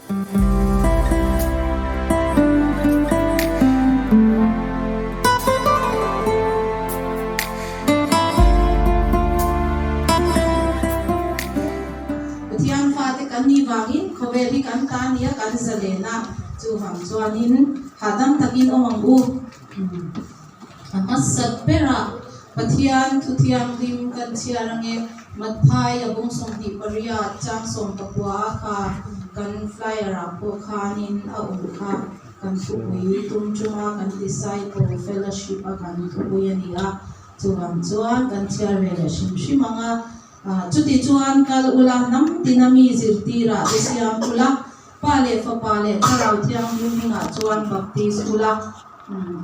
Pathian fate kan nih vangin khawvel hi kan ta nia kan zalen a, chuvang chuanin hahdam takin awm ang u. A hmasat berah Pathian thu thianghlim kan chhiar ange Matthai a bung 28 chang 19 kha kan flyer ah pawh khanin a awm kha kan thupui tum chunga kan disciple fellowship a kan thupui a ni a, chuvang chuan kan chhiar ve leh hrim hrim ang a. Chuti chuan kal ula hnam tina mi zirtirah te siam ula, Pa leh Fapa leh Thlarau Thianghlim hmingah chuan baptis ula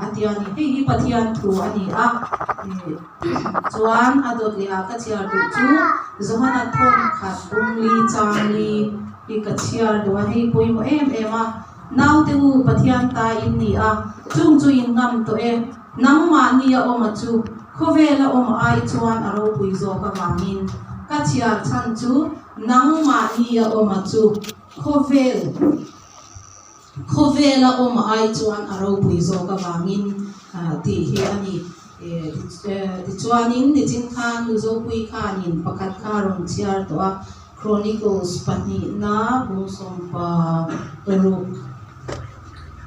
a ti a ni. Hei hi Pathian thu a ni a. Chuan a dawt leh ah ka chhiar duh chu Johana thawn khat bungli changli hi ka chhiar duh a, hei pawimawh em em a. Naute u Pathian ta in ni a, chung chu in ngam tawh e. Nangmahni a awm a chu khawvel a awm ai chuan a ropui zawk avangin ka chhiar chhan chu nangmahni a awm a chu khawvel khawvel a awm ai chuan a ropui zawk avangin tih hi a ni. Tichuanin nichin khan Luzopui khanin pakhat kha a rawn chhiar tawh a, Chronicles pahnihna bung 16.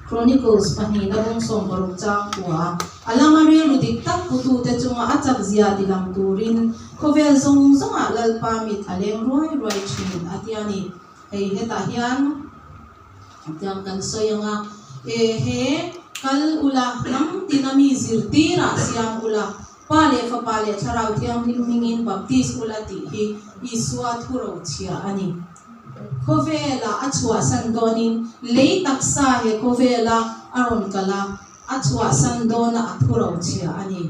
Chronicles pahnihna bung 60 chang kua a lama rilru dik tak putute chunga a chak zia ti lang turin khawvel zawng zawngah Lalpa mit a leng ruai ruai thin a ti a ni. Hei hetah hian tiang kan sawi ang a, E he, kal ula, hnam tina mi zirtirah siam ula, Pa leh Fapa leh Thlarau Thianghlim hmingin baptis ula tih hi Isua thurochhia a ni. Khawvela a chhuahsan dawnin lei taksa he khawvela a rawn kal a, a chhuahsan dawna a thurochhia a ni.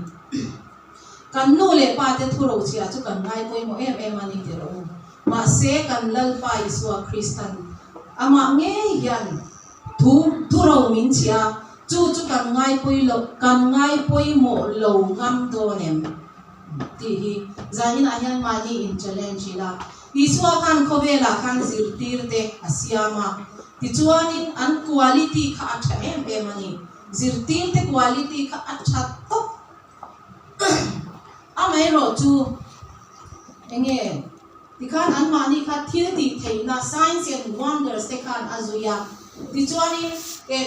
Kan nu leh pa te thurochhia chu kan ngai pawimawh em em a ni ti rawh u. Mahse kan Lalpa Isua Kristan amah ngei hian thu thuro min chhia a, chu chu kan ngai pawi lo kan ngai pawimawh lo ngam dawn em tih hi zaninah hian mahni in challenge ila. Isua khan khawvelah khan zirtir te a siam a, tichuanin an quality kha a tha em em a ni. Zirtir te quality kha a tha tawp. Amaherawh chu enge tikhan anmahni kha thil tih theihna signs and wonders te khan a zui a, tichuanin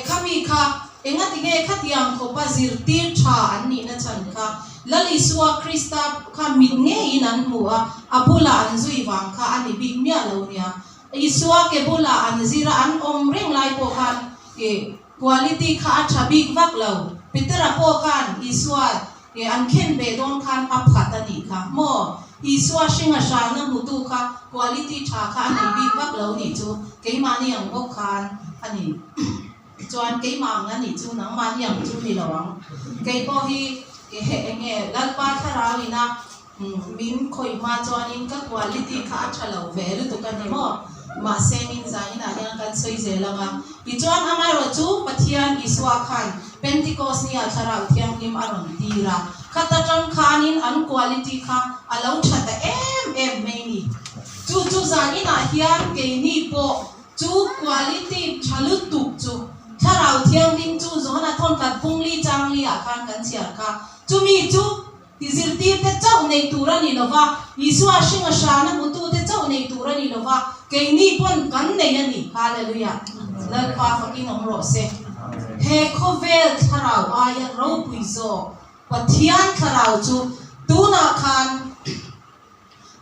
khami kha engatinge khatiang khawpa zirtir tha an nihna chhan kha Lal Isua Krista kha mit ngeiin an hmu a, a bulah an zui vang kha a ni bik miah lo nia. Isua ke bulah an zir a, an awm reng lai pawh khan Quality kha a tha bik vak lo. Petera pawh khan Isua ke an khen ve dawn khan a phat a nih kha. Maw? Isua hringa hranna hmutu kha quality tha kha a nei bik vak lo nih chu keimahni ang bawk khan a ni. Chuan keimah ang a nih chu nangmahni ang chu ni lo ang. Kei pawh hi enge Lalpa thlarau ina Min khawih hma chuanin ka quality kha a tha lo ve lutuk a ni maw? Mahse min zaninah hian kan sawi zel ang a. Tichuan amaherawh chu Pathian Isua khan Pentecost nia Thlarau Thianghlim a rawn tir a, khata tang khanin an quality kha a lo tha ta em em mai ni. Chu chu zaninah hian keini pawh chu quality tha lutuk chu Thlarau Thianghlim chu Johana thawnthat bungli changli ah khan kan chhiar kha. Chumi chu Ti zirtirte chauh nei tur a ni lo va, Isua hringa hrana hmutute chauh nei tur a ni lo va, keini pawn kan nei a ni. Hallelujah! Lalpa fakin awm rawh se. He khawvel thlarau aia ropui zawk Pathian thlarau chu tunah khan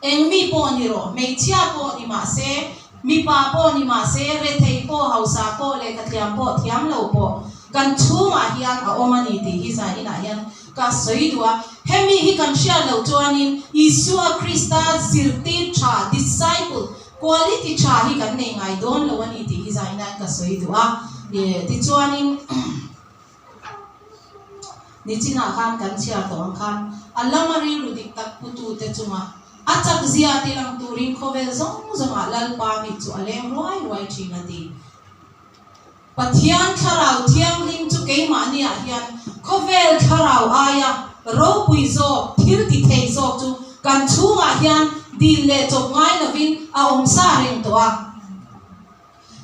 eng mi pawh ni rawh, hmeichhia pawh ni mah se, mipa pawh ni mah se, rethei pawh, hausa pawh, lehkhathiam pawh, thiam lo pawh kan chhungah hian a awm a ni tih hi zaninah hian Ka sawi duh a, hemi hi kan hriat loh chuanin Isua Krista zirtir tha, disciple, quality tha hi kan nei ngai dawn lo a ni tih hi zaina ka sawi duh a. Tichuanin nichinah khan kan chhiar tawh ang khan a lama rilru dik tak putute chunga a chak zia ti lang turin khawvel zawng zawngah Lalpa mi chu a leng ruai ruai thin a ti. Pathian Thlarau Thianghlim chu keimahniah hian khawvel thlarau aia ropui zawk, thil ti thei zawk chu kan chhungah hian dil leh chawp ngai lovin a awm sa reng tawh a.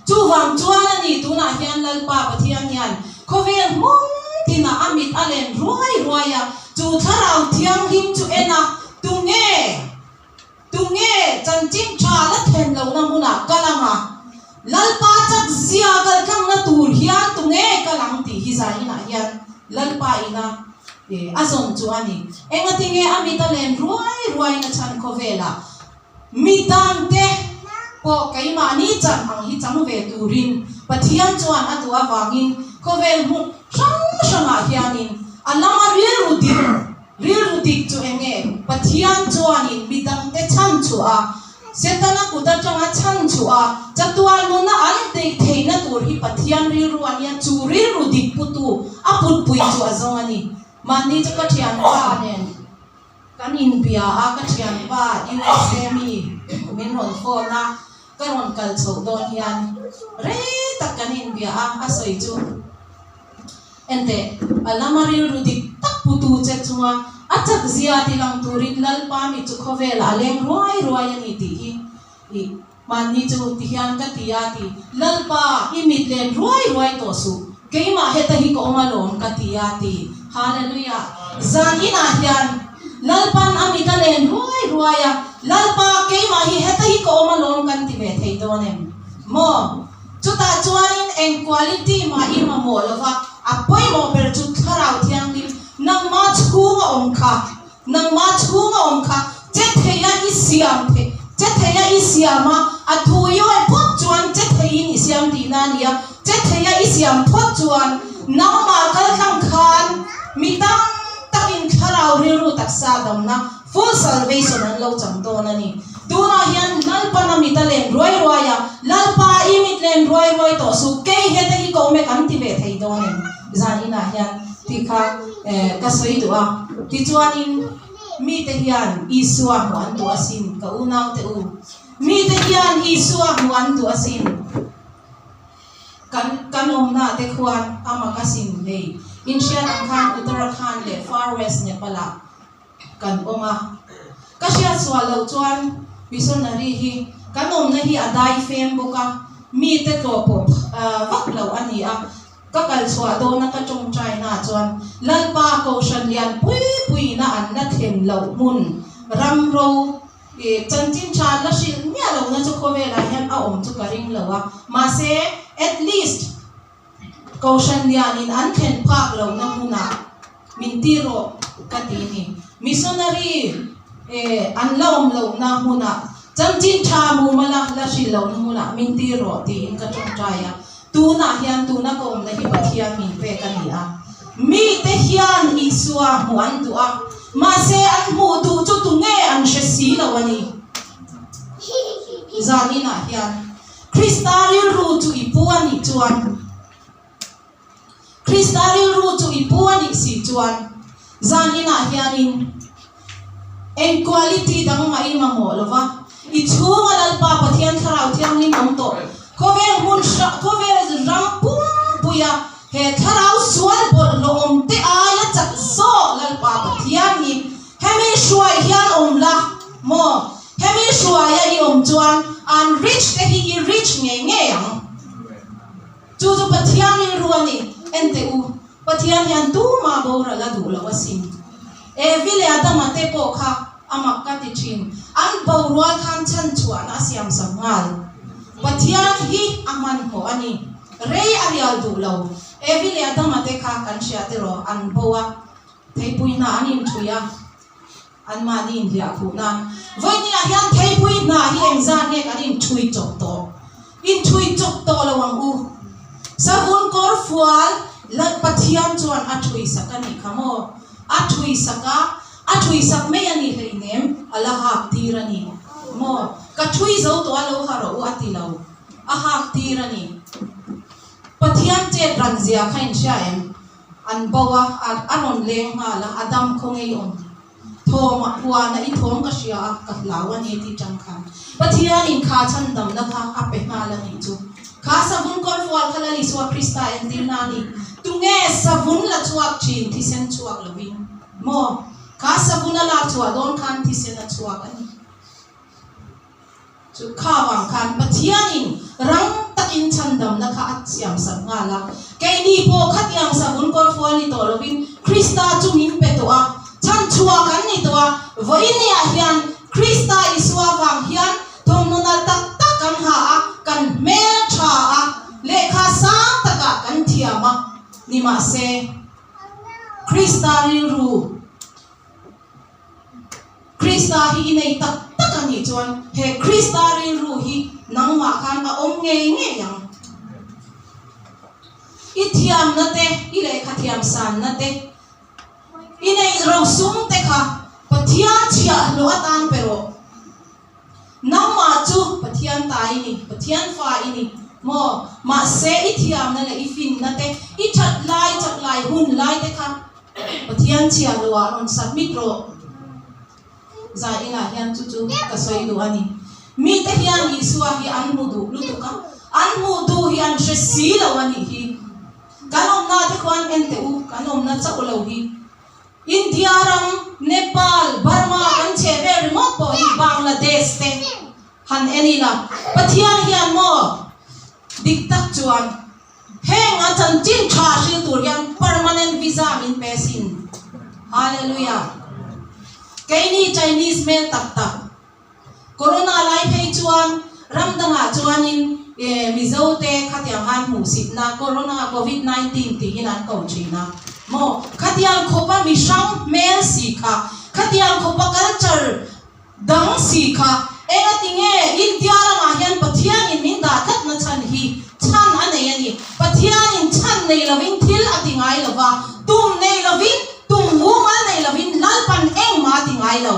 Chuvang chuan a ni tunah hian Lalpa Pathian hian khawvel hmun tinah a mit a len ruai ruai a, chu thlarau thianghlim chu en a, tunge tunge chanchin tha la thlen lohna hmunah kal ang a, Lalpa chak zia kal tlangna tur hian tunge kal ang tih hi zainah hian Lalpa ina a zawn chu a ni. Engatinge a mit a len ruai ruaina chhan khawvelah Mi dangte pawh keimahni chan ang hi chang ve turin Pathian chuan a duh avangin khawvel hmun hrang hrangah hianin a lama rilru dik, rilru dik chu eng nge? Pathian chuanin mi dangte chhan chhuah a, Setana kut atanga chhan chhuah a, chatuan nuna an deih theihna tur hi Pathian rilru a nia, chu rilru dik putu a putpui chu a zawng a ni. Mahni chu ka thianpa nen. Kan inbia a, ka thianpa USA mi min rawn phone a, ka rawn kal chhoh dawn hian rei tak kan inbia a, a sawi chu Enteh, a lama rilru dik tak putu che chunga a chak zia ti lang turin Lalpa mi chu khawvelah a leng ruai ruai a ni tih hi i Mahni chu ti hian ka ti a ti, Lalpa, i mit len ruai ruai tawh suh, keimah heta hi ka awm alawm ka ti a ti. Hallelujah! Zan inah hian Lalpan a mit a len ruai ruai a, Lalpa, keimah hi heta hi ka awm alawm kan ti ve thei dawn em? Maw? Chutah chuanin eng quality mah i mamawh lova, a pawimawh ber chu Thlarau Thianghlim nangmah chhunga awm kha Nangmah chhunga awm kha che theia i siam theih, che theia i siam a, a thu i awih phawt chuan che theiin i siam tihna a ni a, che theia i siam phawt chuan nangmah kaltlang khan mi tam takin thlarau rilru taksa damna, full salvation, an lo chang dawn a ni. Tunah hian Lalpana mit a len ruai ruai a, Lalpa i mit len ruai ruai tawh suh, kei heta hi ka awm e kan ti ve thei dawn em? Zan inah hian tih kha ka sawi duh a, tichuanin mite hian Isua hmuh an duh asin, ka unaute u, mite hian Isua hmuh an duh asin, kan kan awmna te khuan a mak asin hei, inhriat ang khan Uttarakhand leh Far West Nepal-ah kan awm a, ka hriat sual loh chuan missionary hi kan awmna hi a dai fem bawk a, mite tlawh pawh vak loh a ni a, ka kal chhuah dawna ka tawngtai na chuan Lalpa Kohhran lian pui puiina an la thlen loh hmun ram ro chanchin tha la hrilh miah lohna chu khawvelah hian a awm chu ka ring lo a, mahse at least Kohhran lianin an thlen phak lohna hmunah min ti rawh ka ti ni. Missionary an la awm lohna hmunah chanchin tha mumala la hrilh lohna hmunah min ti rawh tiin ka tawngtai a. Tunah hian tuna ka awmna hi Pathian min pek a ni a. Mite hian Isua hmuh an duh a, mahse an hmuh duh chu tunge an hre si lo a ni. Zaninah hian. Krista rilru chu i pu a nih chuan, Krista rilru chu i pu a nih si chuan, zan inah hianin eng quality dang mah i mamawh lo va, i chhunga Lalpa Pathian Thlarau Thianghlim awm tawh, khawvel hmun hrang, khawvel ram pumpuia he Thlarau sual bawlhhlawh awm te aia chak zawk Lalpa Pathian hi hemi hruai hian awm la maw? Hemi hruaia i awm chuan an rich te hi i rich ngei ngei ang. Chu chu Pathian rilru a ni. Enteh u, Pathian hian tumah boral a duh lo asin. Evi leh Adama te pawh kha a mak ka ti thin. An borual khan chhanchhuahna a siamsak nghal. Pathian hi a hmanhmawh a ni. Rei a rial duh lo. Evi leh Adama te kha kan hriat erawh an bo a, theipui hna an inthui a. Anmahni inhliah khuh nan vawinia hian theipui hna hi engzat nge kan inthui chawp tawh? Inthui chawp tawh lo ang u. Savun kawr fual Lal Pathian chuan a thui sak a nih kha maw? A thui sak a, a thui sak mai a nih hleinem, a la hak tir a ni maw? Ka thui zo tawh a lo ha rawh u a ti lo, a hak tir a ni. Pathian chet ran zia kha inhria em? An bo a, a rawn leng nghal a, a dam khaw ngei awm. Thawm a huan a, i thawm ka hria a, ka hlau a ni tih chang khan Pathianin kha chhandamna kha a pe nghal a nih chu. Kha savun kawrfual kha Lal Isua Krista entirna a ni. Tunge savun la chhuak thin thisen chhuak lovin maw? Kha savun a lak chhuah dawn khan thisen a chhuak a ni. Chu kha vang khan Pathianin rang takin. takin chhandamna kha a siamsak nghal a. Keini pawh khatiang savun kawrfual ni tawh lovin Krista chu min pe tawh a, chhanchhuah kan ni tawh a. Vawiinniah hian Krista Isua vang hian thawmhnaw nalh tak tak kan ha a, kan hmel tha a, lehkha sang takah kan thiam a. Nimahse, Krista rilru. Krista hi i nei tak tak a nih chuan he Krista rilru hi nangmah khan a awm ngei ngei ang. I thiamna te, i lehkha thiam sanna te, i neih rosum te kha Pathian chhiahhlawh atan pe rawh. Nangmah chu Pathian ta i ni, Pathian fa i ni maw? Mahse i thiamna leh i finna te, i that lai chak lai hun lai te kha Pathian chhia lo ah rawn submit rawh. Zai inah hian chu chu ka sawi duh a ni. Mite hian Isua hi an hmu duh lutuk a, an hmuh duh hi an hre si lo a nih hi. Kan awmna te khuan en teh u, kan awmna chauh lo hi. India ram, Nepal, Burma kan chhe vel ringawt pawh hi Bangladesh te han en ila, Pathian hian maw dik tak chuan heng a chanchin tha hril tur hian permanent visa min pe sin. Hallelujah. Keini Chinese hmel tak tak Corona lai phei chuan ram dangah chuanin Mizo te khatiang khan hmuhsitna Corona Covid 19 tiin an ko thin a maw? Khatiang khawpa mihrang hmel si kha, khatiang khawpa culture dang si kha engati nge India ramah hian Pathianin min dah tlatna chhan hi chhan a nei a ni. Pathianin chhan nei lovin thil a ti ngai lova, tum nei lovin, tum mumal nei lovin Lalpan engmah a ti ngai lo.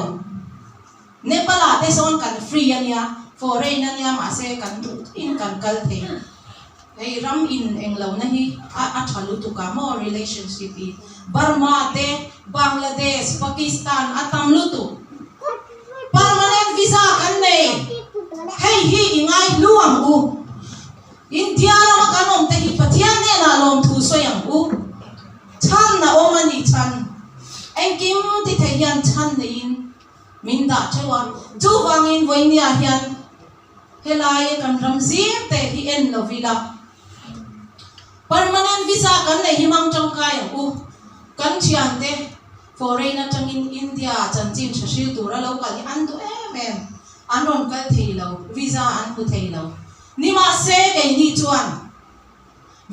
Nepal ah te sawn kan free a nia, foreign a nia mahse kan duh in kan kal thei. Hei ram in eng lo na hi a a tha lutuk a maw relationship hi. Burma te, Bangladesh, Pakistan a tam lutuk. Permanent visa kan nei. Hei hi i ngai hlu ang u. India rama kan awm te hi Pathian hnenah lawmthu sawi ang u. Chhan a awm a ni chhan. Engkim ti thei hian chhan neiin min dah theuh a, chuvangin vawinia hian helai kan ram zir te hi en lo ila, permanent visa kan nei hi mang tangkai ang u, kan thiante foreign atangin India chanchin tha hril tura lo kal hi an duh em em, an rawn kal thei lo, visa an hmu thei lo, nimahse keini chuan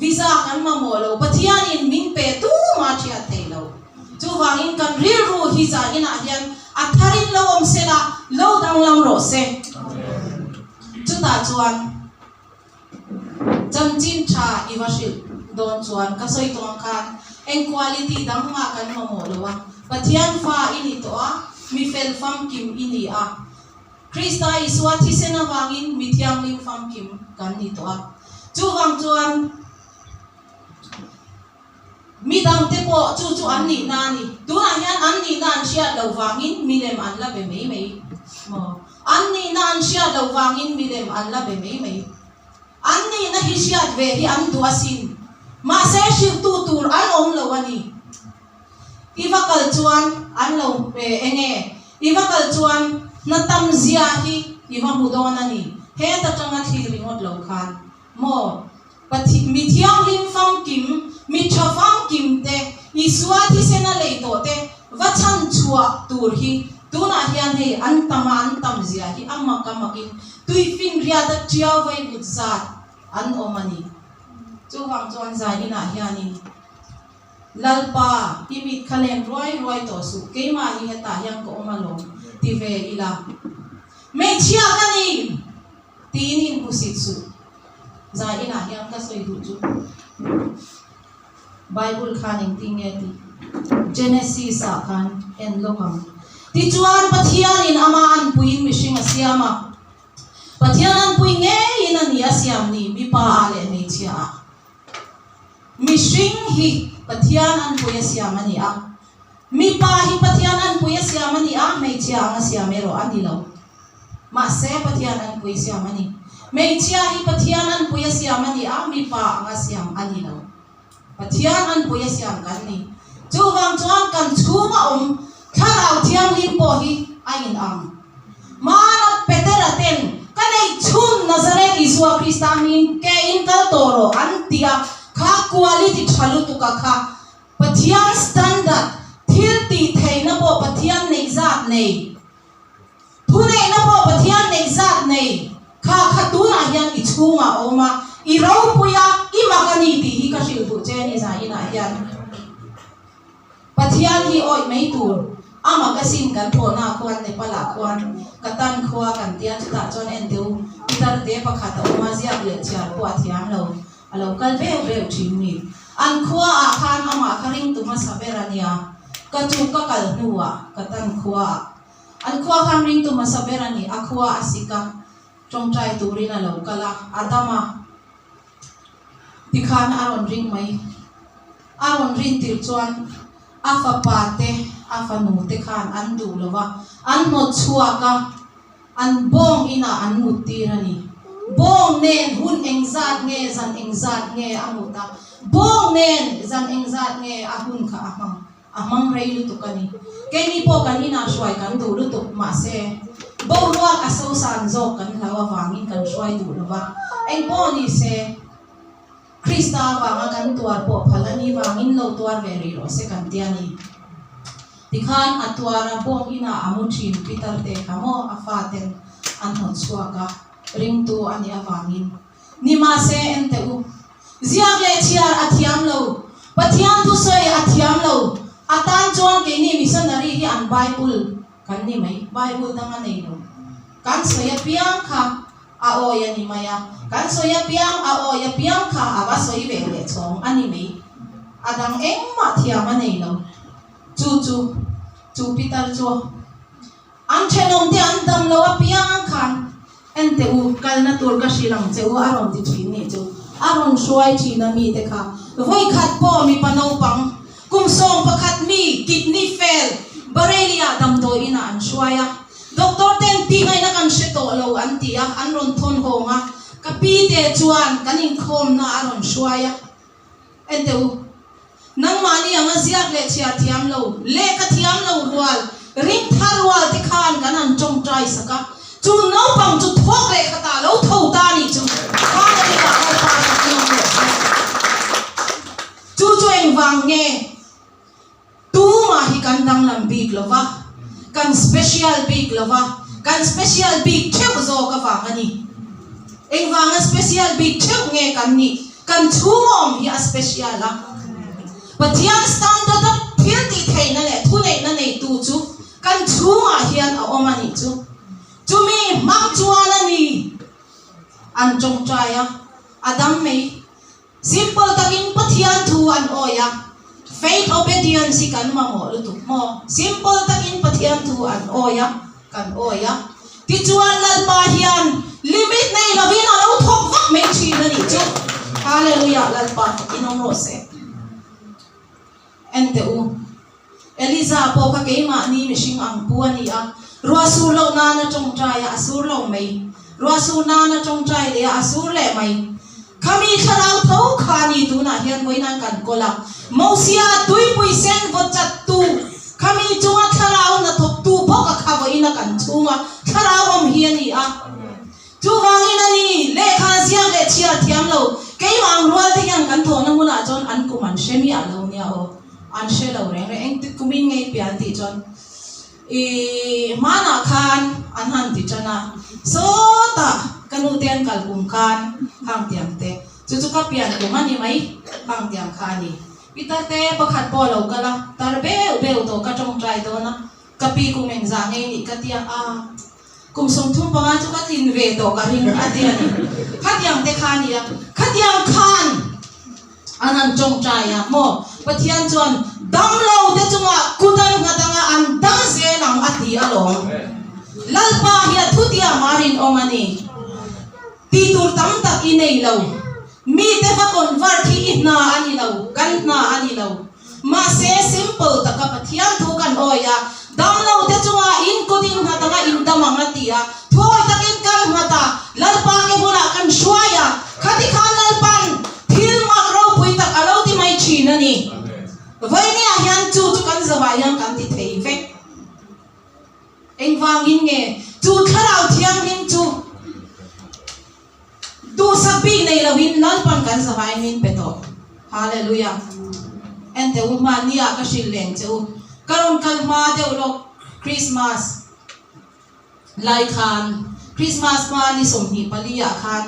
Visa kan mamawh lo, Pathianin min pe tumah thiat thei lo. Chuvangin kan rilru hi zah inah hian a tharin lo awm se la, lo danglam rawh se. Chutah chuan chanchin tha i va hrilh dawn chuan ka sawi tawh ang khan eng quality dang mah kan mamawh lo a, Pathian fa i ni tawh a, mi fel famkim i ni a, Krista Isua thisen avangin mi thianghlim famkim kan ni tawh a. Chuvang chuan mi dangte pawh chu chu an nihna a ni. Tunah hian an nihna an hriat loh vangin milem an la be mai mai maw? An nihna an hriat loh vangin milem an la be mai mai. An nihna hi hriat ve hi an duh asin. Mahse hrilhtu tur an awm lo a ni. I va kal chuan an lo eng nge? I va kal chuan hna tam zia hi i va hmu dawn a ni. Heta tanga thlir ringawt lo khan maw Pathi mi thianghlim famkim, mi tha famkim te, Isua thisena lei tawh te va chhan chhuah tur hi tunah hian hei an tam a an tam zia hi a mak a makin tuifinriat a tiau vai vut zat an awm a ni. Chuvang chuan zai inah hianin. Lalpa, i mit kha len ruai ruai tawh suh, keimah hi hetah hian ka awm alawm, ti ve ila. Hmeichhia ka ni! tiin inhmusit suh. Zai inah hian ka sawi duh chu Bible khan engtin nge tih Genesis ah khan en lawk ang. Tichuan Pathianin ama anpuiin mihring a siam a, Pathian anpui ngeiin a ni a siam ni, mipa ah leh hmeichhia ah. Mihring hi Pathian anpui a siam a ni a, mipa hi Pathian anpui a siam a ni a, hmeichhia ang a siam erawh a ni lo. Mahse Pathian anpui siam a ni. Hmeichhia hi Pathian anpui a siam a ni a, mipa ang a siam a ni lo. Pathian anpui a siam kan ni. Chuvang chuan kan chhunga awm Thlarau Thianghlim pawh hi a inang. Hmana Petera ten ka. Ka neih chhun Nazareth Isua Krista hmingin ke in kal tawh rawh an ti a, kha quality tha lutuk a kha Pathian standard thil tih theihna pawh Pathian neih zat nei, thu neihna pawh Pathian neih zat nei kha kha tunah hian i chhungah a awm a, i ropui a, i mak a ni tih hi ka hrilh duh che a ni zainah hian. Pathian hi awih mai tur a magazine kan thawhna khuan Nepal ah khuan ka tan khua kan tia chutah chuan en deuh pitar te pakhat a awm a ziak leh chhiar pawh a thiam lo a lo kal beuh beuh thin ni. An khua ah khan amah kha ringtu hmasa ber a nia ka chu ka kal hnuah ka tan khua ah an khua khan ringtu hmasa ber a ni a khua a sik a tawngtai turin a lo kal a a dam a. Tikhan a rawn ring mai. A rawn rin tir chuan a fapa te, a fanu te khan an duh lo va, an hnawt chhuak a, an bawng inah an mut tir a ni. Bawng nen hun engzat nge zan engzat nge a mut a, bawng nen zan engzat nge a hun kha a hmang. A hmang rei lutuk a ni. Keini pawh kan inah hruai kan duh lutuk, mahse, boruak a sosan zawk kan hlau avangin kan hruai duh lo va. Eng pawh ni se, Krista avanga kan tuar pawh phal a ni vangin lo tuar ve rih rawh se kan ti a ni. Tikhan a tuar a, bawng inah a mu thin Peter te kha maw a faten an hnawt chhuak a, ringtu a nih avangin. Ni mahse, en teh u. Ziak leh chhiar a thiam lo. Pathian thusawi a thiam lo. A tan chuan keini missionary hi an Bible kan ni mai. Bible dang a nei lo. Kan sawi apiang kha a awi a ni mai a. Kan sawi apiang a awi apiang kha a va sawi ve leh chhawng a ni mai. A dang engmah thiam a nei lo. Chu chu chu pitar chu. An thenawmte an dam lo apiang khan en teh u, kalna tur ka hrilh ang che u a rawn ti thin nih chu. A rawn hruai thin a mite kha. Vawikhat pawh mipa naupang kum 11 mi kidney fail Bareilly ah damdawi inah an hruai a. Doctor ten tih ngaihna kan hre tawh lo an ti a, an rawn thawn hawng a. Ka pi te chuan kan inkhawmna a rawn hruai a. En teh u, nangmahni anga ziak leh chhiar thiam lo, lehkha thiam lo rual, ring thar rual te khan kan han tawngtai sak a, chu naupang chu thawk leh khatah lo tho ta nih chu Hallelujah Lalpa fak in awm rawh se. Chu chu engvang nge? Tumah hi kan danglam bik lo va, kan special bik lo va, kan special bik theuh zawk avang a ni. Engvanga special bik theuh nge kan nih? Kan chhungawm hi a special a. Pathian standard a thil tih theihna leh thuneihna neitu chu kan chhungah hian a awm a nih chu. Chumi hmang chuan a ni an tawngtai a, a dam mai. Simple takin Pathian thu an awi a, faith obedience hi kan mamawh lutuk maw? Simple takin Pathian thu an awi a, kan awi a. Tichuan Lalpa hian limit nei lovin a lo thawk vak mai thin a nih chu. Hallelujah Lalpa in awm rawh se. En teh u. Eliza pawh kha keimahni mihring ang pu a ni a, ruah sur loh nana tawngtai a, a sur lo mai. Ruah sur nana tawngtai leh a, a sur leh mai. Khami thlarau tho kha a ni tunah hian vawiin kan kawl a, Mosia tuipui sen vaw chat tu, khami chunga thlarau hnathawk tu bawk a kha vawiin a kan chhunga thlarau awm hi a ni a. Chuvangin a ni, lehkha ziak leh chhiar thiam lo, keimah ang rual te hian kan thawhna hmunah chuan an kum an hre miah lo nia aw. An hre lo reng reng, engtik kumin ngei pian tih chuan ih hmanah khan an han ti tan a, sawtah ka nu te an kal kum khan hang tiang te, chu chu ka pian kum a ni mai hang tiang kha a ni. Pitar te pakhat pawh a lo kal a, tar beuh beuh tawh ka tawngtai dawn a, ka pi kum engzah ngei nih ka tia a, kum 35 chu ka tlin ve tawh ka ring a ti a ni. Khatiang te kha a ni a, khatiang khan. An han tawngtai a maw? Pathian chuan damlo te chungah kut an nghat anga an dang zel ang a ti alawm. Lalpa hi a thutiam a rinawm a ni. Tih tur tam tak i nei lo. Mite va convert hi i hna a ni lo, kan hna a ni lo. Mahse simple taka Pathian thu kan awi a, damlo te chungah in kut in nghat anga in dam ang a ti a, thuawi takin kan nghat a, Lalpa ke bulah kan hruai a, khati khan Lalpan thil mak ropui tak a lo ti mai thin a ni. Vawinia hian chu chu kan zawah hian kan ti thei vek. Engvangin nge chu thlarau thianghlim chu? Duhsak bik nei loin Lalpan kan zavai min pe tawh. Hallelujah. En teh u, hmanni ah ka hrilh leng che u. Ka rawn kal hma deuh lawk Christmas lai khan, Christmas hma ni 24 ah khan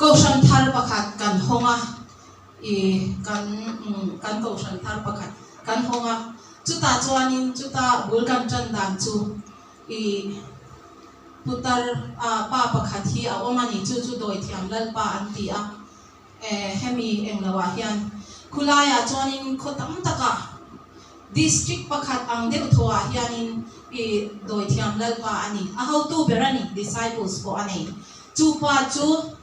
Kohhran thar pakhat kan hawng a, i kan kan Kohhran thar pakhat kan hawng a, chutah chuanin chuta bul kan tan dan chu i putar a pa pakhat hi a awm a ni, chu chu Dawithiam Lalpa an ti a, hemi englo ah hian khulaiah chuanin khaw tam takah District pakhat ang deuh thaw ah hianin i Dawithiam Lalpa a ni, a hotu ber a ni, disciples pawh a nei. Chu pa chu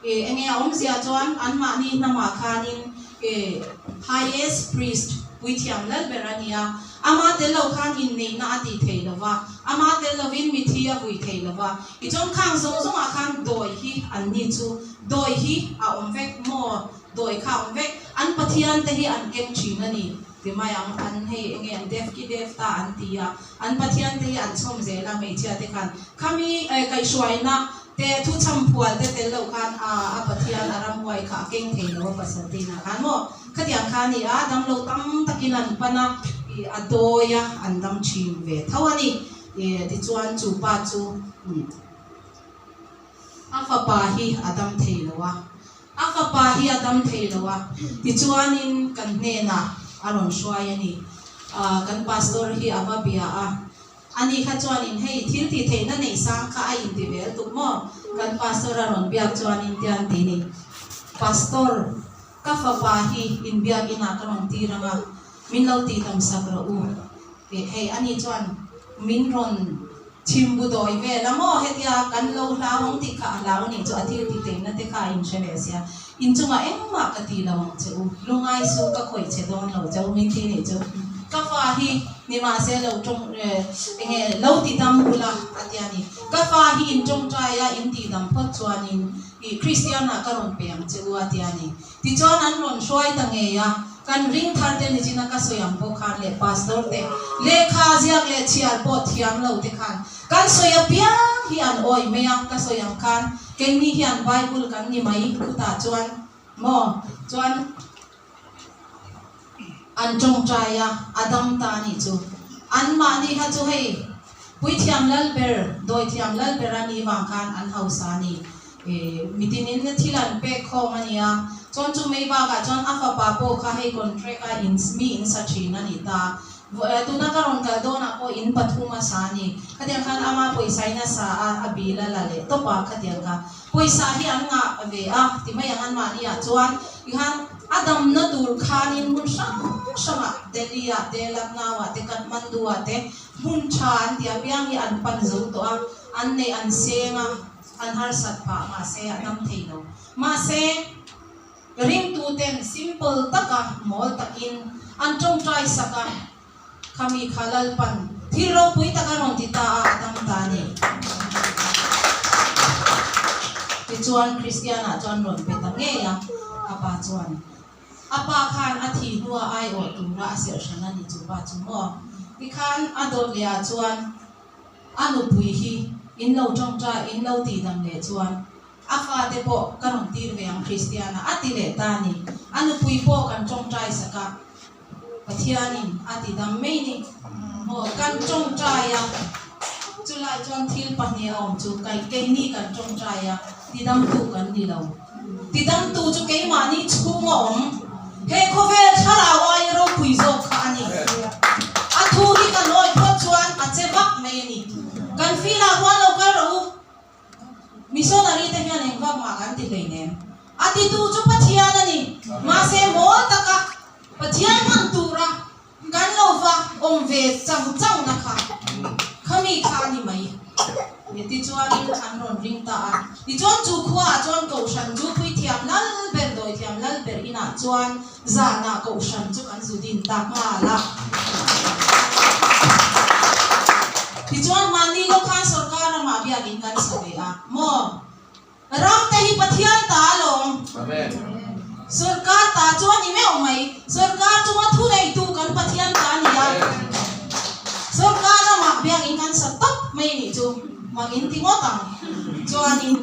i enge a awmzia chuan anmahni hnamah khanin i highest priest, puithiam lal ber a ni a, ama tel lo khan inneihna a ti thei lo va, ama tel lovin mithi a vui thei lo va, i chuan khang zawng zawngah khan dawi hi an ni chu dawi hi a awm vek maw? Dawi kha a awm vek, an Pathian te hi an keng thin a ni ti mai ang, an hei enge an dev ki dev ta an ti a, an Pathian te hi an chhawm zel a hmeichhia te khan khami kaihhruaina te thu chham phual te tel lo khan a a Pathian a ramhuai kha a keng thei lo a pasal te inah khan maw khatiang kha a ni a, damlo tam takin an pan a, ih a dawi a an dam thin ve tho a ni, ih tichuan chu pa chu a fapa hi a dam thei lo a. A fapa hi a dam thei lo a, tichuanin kan hnenah a rawn hruai a ni. Kan pastor hi a va bia a, ani kha chuanin hei thil tih theihna neih sang kha a inti vel tuk maw? Kan pastor a rawn biak chuanin tian ti ni, Pastor, ka fapa hi inbiak inah ka rawn tir ang a, min lo tih dam sak rawh u. Hei ani chuan min rawn Chhimbu dawi vel a maw hetia kan lo hlau ang tih kha a hlau anih chu a thil tih teihna te kha a inhre leh sia. Inchungah engmah ka ti lo ang che u, lungai su ka khawih che dawn lo che u min ti nih chu. Ka fa hi nimahse lo tawng enge lo ti dam bula a tia ni. Ka fa hi in tawngtai a in tih dam phawt chuanin i Kristian ah ka rawn pe ang che u a tia ni. Tichuan an rawn hruai ta ngei a, kan ring thar te nichina ka sawi ang pawh khan leh pastor te, lehkha ziak leh chhiar pawh thiam lo te khan kan sawi apiang hi an awih mai a, ka sawi ang khan keini hian Bible kan ni mai khutah chuan maw chuan an tawngtai a, a dam ta a nih chu. Anmahni kha chu hei Puithiam Lalber, Dawithiam Lalber a nih vang khan an hausa a ni. Mitinin thil an pek khawm a nia, chuan chu mai bakah chuan a fapa pawh kha hei contract a in mi in sa thin a ni ta. Tuna ka rawn kal dawnah pawh in pathum a sa a ni. Khatiang khan ama pawisa in a sa a, a bill a la leh tawp a khatiang kha. Pawisa hi an ngah ve a ti mai ang anmahni ah chuan tikhan a damna tur khanin hmun hrang hrangah Delhi ah te, Lucknow ah te, Kathmandu ah te hmun tha an tih apiang hi an pan zo tawh a, an neih an seng a. An harsat phah mahse a dam thei lo. Mahse, ringtuten simple taka mawl takin an tawngtai sak a, khami kha Lalpan thil ropui tak a rawn ti ta a, a dam ta a ni. Tichuan, Kristianah chuan rawn pe ta ngei a, a pa chuan. A pa khan a thih hnua aiawh tura a serh hran a ni chu pa chu maw? Tikhan a dawt leh ah chuan A nupui hi in lo tawngtai in lo tih dam leh chuan a fate pawh ka rawn tir ve ang Kristiana a ti leh ta a ni. A nupui pawh kan tawngtai sak a, Pathianin a ti dam mai ni. Aw kan tawngtai a, chulai chuan thil pahnih a awm chu keini kan tawngtai a, tidamtu kan ni lo. Tidamtu chu keimahni chhung a awm. He khawvel thlarau aia ropui zawk kha a ni. A thu hi kan awih phawt chuan a che vak mai a ni. Kan feel ah huan lo kal rawh u. Missionary te hian eng vak mah kan ti hleinem. A titu chu Pathian a ni. Mahse mawl taka Pathian hman tura Kan lo va awm ve chang chang na kha khami kha a ni mai. Tichuanin an rawn ring ta a. Tichuan chu khuaah chuan Kohhran chu Puithiam lal ber, Dawithiam lal ber inah chuan zanah Kohhran chu kan zu din ta nghal a. Tichuan mahni lo khan sorkar ramah biakin kan sa ve a maw? Ram te hi Pathian ta alawm. Sorkar ta chu a ni meuh mai. Sorkar chunga thu neitu kan Pathian ta a ni a. Sorkar ramah biakin kan sa tawp mai nih chu mak in ti ngawt ang. Chuanin.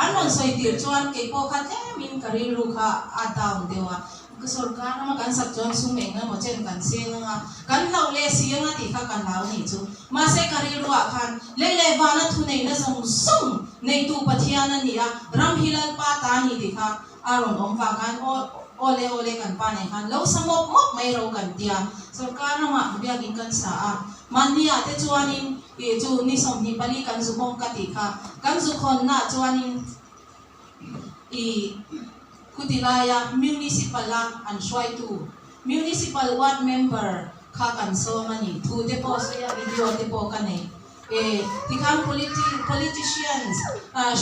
An rawn sawi tir chuan kei pawh kha tlemin ka rilru kha a down deuh a, ka sorkar rama kan sak chuan sum eng emaw chen kan seng anga kan hlauh leh si anga tih kha ka hlau nih chu. Mahse ka rilruah khan lei leh vana thuneihna zawng zawng neitu Pathian a ni a, ram hi Lalpa ta a ni tih kha a rawn awm vang khan aw awle awle kan pa nen khan lo sa mawp mawp mai ro kan tia. Sorkar ramah biakin kan sa a, mahniah te chuanin ih chu ni 24 kan zu hawng ka tih kha kan zu khawnnaah chuanin ih khuti laia municipal a an hruaitu municipal ward member kha kan sawm a ni. Thu te pawh sawi a video te pawh ka nei. E, tikhan politi politicians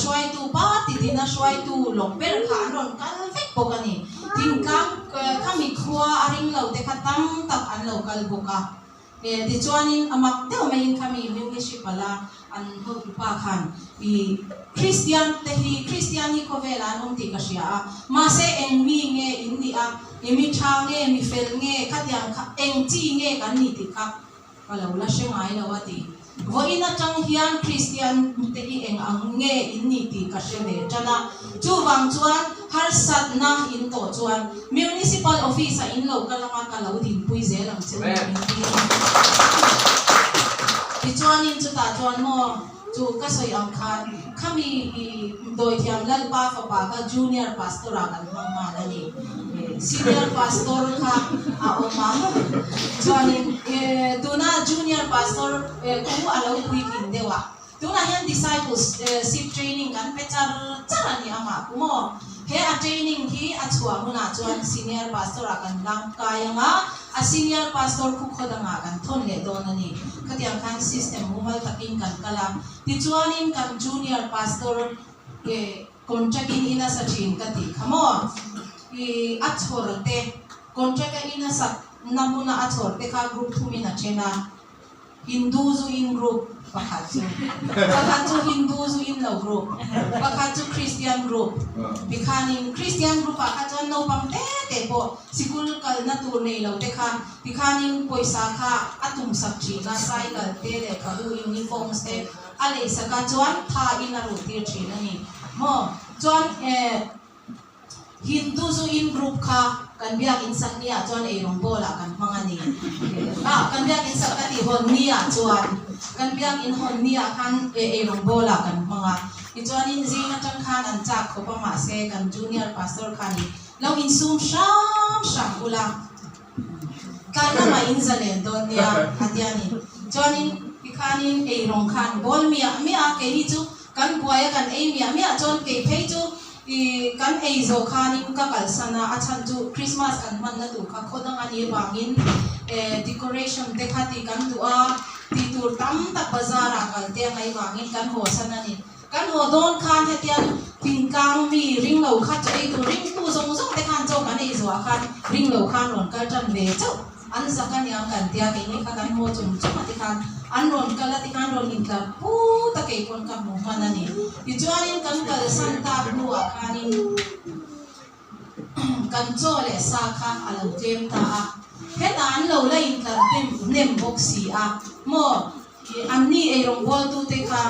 hruaitu party tina hruaitu lawk ber kha an rawn kal vek bawk a ni. Thingtlang khami khua a ring lo te kha tam tak an lo kal bawk a. E, tichuanin a mak deuh maiin khami municipal a an hotupa khan i Kristian te hi Kristian hi khawvelah an awm tih ka hria a, mahse eng mi nge in nih a, i mi tha nge mi fel nge khatiang kha eng chi nge kan nih tih kha Ka lo la hre ngai lo a ti. Vawiin atang hian Kristian te hi eng ang nge in ni tih ka hre ve tan a. Chuvang chuan harsatna in tawh chuan Municipal Office ah in lo kal anga ka lo dinpui zel ang che u min ti a. Tichuanin chutah chuan maw chu ka sawi ang khan khami i dawithiam Lalpa fapa kha Junior Pastor ah kan hmang nghal a ni. Senior Pastor kha a awm a, chuanin tuna Junior Pastor khu a lo puitling deuh a, tunah hian Discipleship Training kan pe char char a ni amah ku maw? He a training hi a chhuah hunah chuan Senior Pastor ah kan lang kai ang a, a Senior Pastor khu khaw dangah kan thawn leh dawn a ni. Khatiang khan system mumal takin kan kal a, tichuanin kan Junior Pastor Contract in in a sa thin ka tih kha maw? I a chhawr te, contract a in a sak na hmuna a chhawr te kha group thum in a then a, Hindu zu in group pakhat chu, pakhat chu Hindu zu in lo group, pakhat chu Christian group. Tikhanin Christian group ah kha chuan naupang te te pawh sikul kalna tur nei lo te kha tikhanin pawisa kha a tum sak thin a, cycle te lehkhabu uniforms te A leisaka chuan tha in a ruh tir thin a ni maw? Chuan eh Hindu zu in group kha kan biakin sak ni ah chuan eirawng bawl ah kan hmang a ni. Ah kan biakin sak ka tih hawn ni ah chuan kan biakin hawn ni ah khan eh eirawng bawl ah kan hmang a. Tichuanin zing atang khan an chak khawp a mahse kan junior pastor khanin lo insum hram hram ula. Tlai lamah in zalen dawn nia a ti a ni. Chuanin tikhanin ei rawng khan bawl miah miah a, keini chu kan buai a kan ei miah miah chuan kei phei chu ih kan ei zawh khanin ka kalsan a, a chhan chu Christmas kan hmanna tur kha khaw dang a nih avangin eh decoration te kha tih kan duh a, tih tur tam tak bazar ah kal te a ngaih vangin kan haw san a ni. Kan haw dawn khan hetiang thingtlang mi ring lo kha chaw ei tur ringtu zawng zawng te khan chaw kan ei zuah khan ring lo khan rawn kal tan ve chauh an zak a niang kan tia keini kha kan haw chung chung a tikhan an rawn kal a tikhan rawn intlar put a kei pawn ka hmu hman a ni. Tichuanin kan kalsan tak hnuah khanin kan chaw leh sa kha a lo tlem ta a, hetah an lo la intlar hnem hnem bawk si a maw? Anni eirawngbawltute kha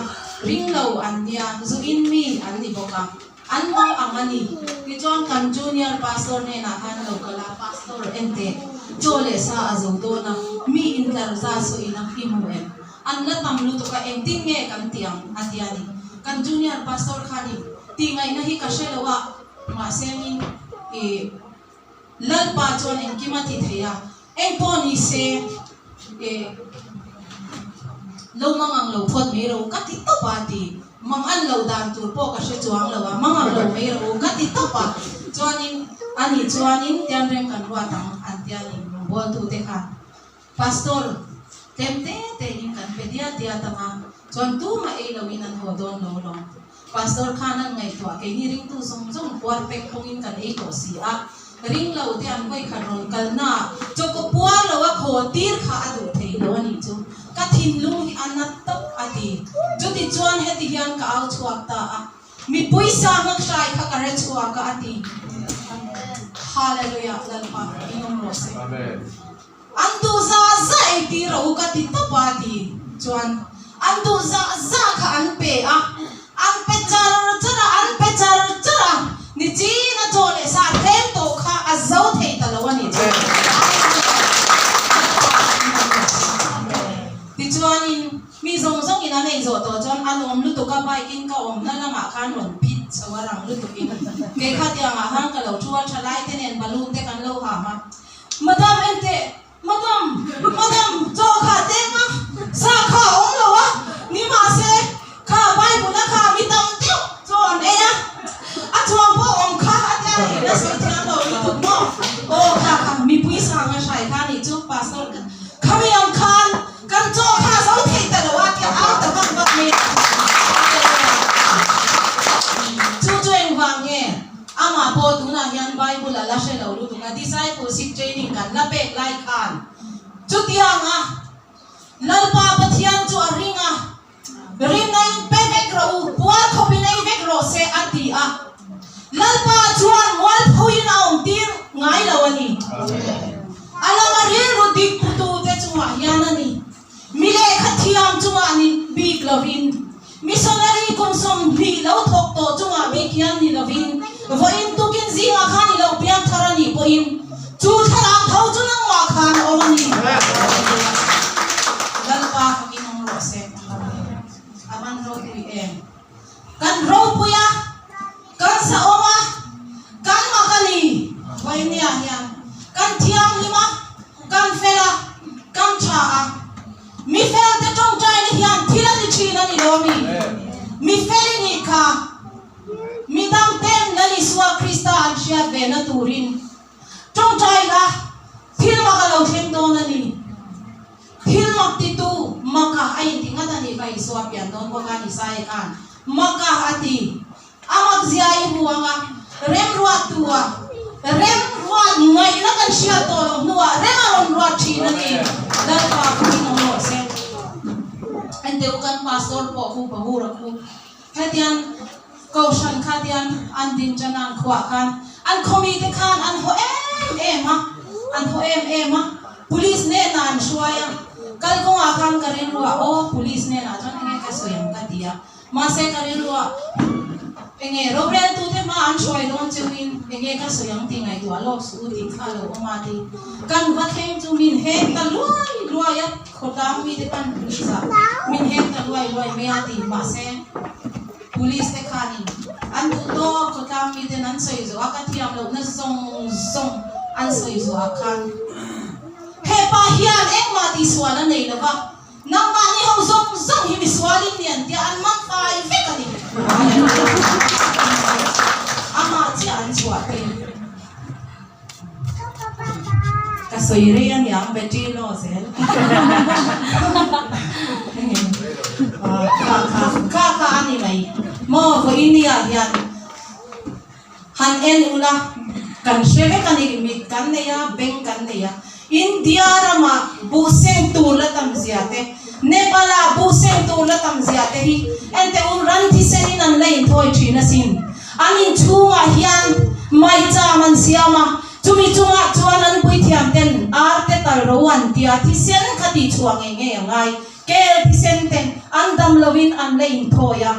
ring lo an nia, zu in mi an ni bawk a, an mang ang a ni. Tichuan kan junior pastor hnenah khan a lo kal a, Pastor, enteh, chaw leh sa a zo dawn a, mi intlar za saw ina i hmu em? An la tam lutuk a, engtin nge kan ti ang? a ti a ni. Kan junior pastor khanin, Tihngaihna hi ka hre lo a, mahse min i Lalpa chuan engkim a ti thei a, engpawh ni se e lo mang ang lo phawt mai ro ka ti tawp a ti. Mang an lo dan tur pawh ka hre chuang lo a, mang ang lo mai ro ka ti tawp a. Chuanin ani chuanin tianreng kan ruat ang an tia ni rawngbawltute khan. Pastor, tlem te te in kan pe diat diat ang a, chuan tumah ei lo in an haw dawn lo lawng. Pastor khan an ngaihtuah keini ringtu zawng zawng puar pek phawngin kan ei tawh si a, ring lo te an vawi khat rawn kal na chawkaw puar lo a khaw tir kha a duh thei lo a nih chu ka thinlung hi a na tawp a ti. Chuti chuan heti hian ka au chhuak ta a, mipui sa nghak hrai kha ka re chhuak a a ti. Hallelujah Lalpa in awm rawh se. An duh zah zah ei tir a u ka ti tawp a ti chuan an duh zah zah kha an pe a. An pe char char a, an pe char char a, nichin a chaw leh sa tlem tawh kha a zo thei ta lo a ni chu. Tichuanin mi zawng zawngin an ei zawh tawh chuan a lawm lutuk a, bike in ka awmna lamah khan rawn phit chho a rang lutukin kei kha tiangah khan ka lo thu a, thalai te nen balloon te kan lo ham a, Madam enteh Madam, Madam, chaw kha teng a, sa kha a awm lo a, ni mahse kha Bible a kha mi tam deuh chaw an ei a, a chuang pawh awm kha a tia rih na sawi thiam lo lutuk maw? Aw kha kha mipui sang a hrai kha nih chu Pastor khami ang khan kan chaw kha zo thei ta lo a tia au ta vak vak mai a. Chu chu engvang nge? Amah pawh tunah hian Bible a la hre lo lutuk a, discipleship training kan la pek lai khan chutianga Lalpa Pathian chu a ring a, rinna in pe vek rawh u, puar khawpin ei vek rawh se a ti a. Lalpa chuan mualphuiin a awm tir ngai lo a ni. A lama rilru dik putute chungah hian a ni. Mi lehkha thiam chungah ni bik lovin, missionary kum 20 lo thawk tawh chungah bik hian ni lovin, vawiin tukin zingah khan i lo piang thar a nih pawhin chu thlarau tho chu nangmah khan a awm a ni. Lalpa fakin awm rawh se. A van ropui em? Kan ropui a, kan zahawm a, kan mak a ni. Vawinia hian kan thianghlim a, kan fel a, kan tha a. Mi felte tawngtaina hian thil a ni thin a ni lo mi? Mi fel i nih kha mi dangten Lal Isua Krista an hriat ve na turin tawngtaina thil mak a lo thleng dawn a ni. Thil mak titu Maka a inti ngat a nih kha Isua pian dawn bawk a ni Isaiah khan Maka a ti. A mak zia i hmu ang a, remruat tu a remruat ngaihna kan hriat tawh loh hnuah rem a rawn ruat thin a ni. Lalpa khuin awm rawh se. Enteh u kan pastor pawh khu Bahur a khu hetiang kohhran kha tian an din tan a an khuah khan an khawmite khan an haw em em a, an haw em em a. Police hnenah an hruai a, kalkawngah khan ka rilruah aw police hnenah chuan enge ka sawi ang ka ti a, mahse ka rilruah enge roreltute hma an hruai dawn cheuhin enge ka sawi ang tih ngaihtuah lawk suh u tih kha a lo awm a ti. Kan va thleng chu min hek ta luai luai a, khawtlang mite khan police ah min hek ta luai luai mai a ti, mahse police te khanin an duh tawk khawtlang miten an sawi zawh a, ka thiam lohna zawng zawng an sawi zawh ah khan hepa hian engmah tihsual a nei lova, nangmahni ho zawng zawng hi misualin ni an tia an man fai vek a ni. Amah chiah an chhuah tir. Ka sawi rei a niang battery low zel. Kha kha kha kha a ni mai. Maw vawiin ni ah hian han en ula kan hre vek a ni mit kan nei a beng kan nei a India rama buh seng tur la tam zia te Nepal ah buh seng tur la tam zia te hi enteh u ran thisen in an la inthawi thin asin. An inchhungah hian maicham an siam a, chumi chungah chuan an puithiam ten arte tal ro an ti a, thisen kha tihchhuah ngei ngei a ngai. Kel thisen te an dam loin an la inthawi a.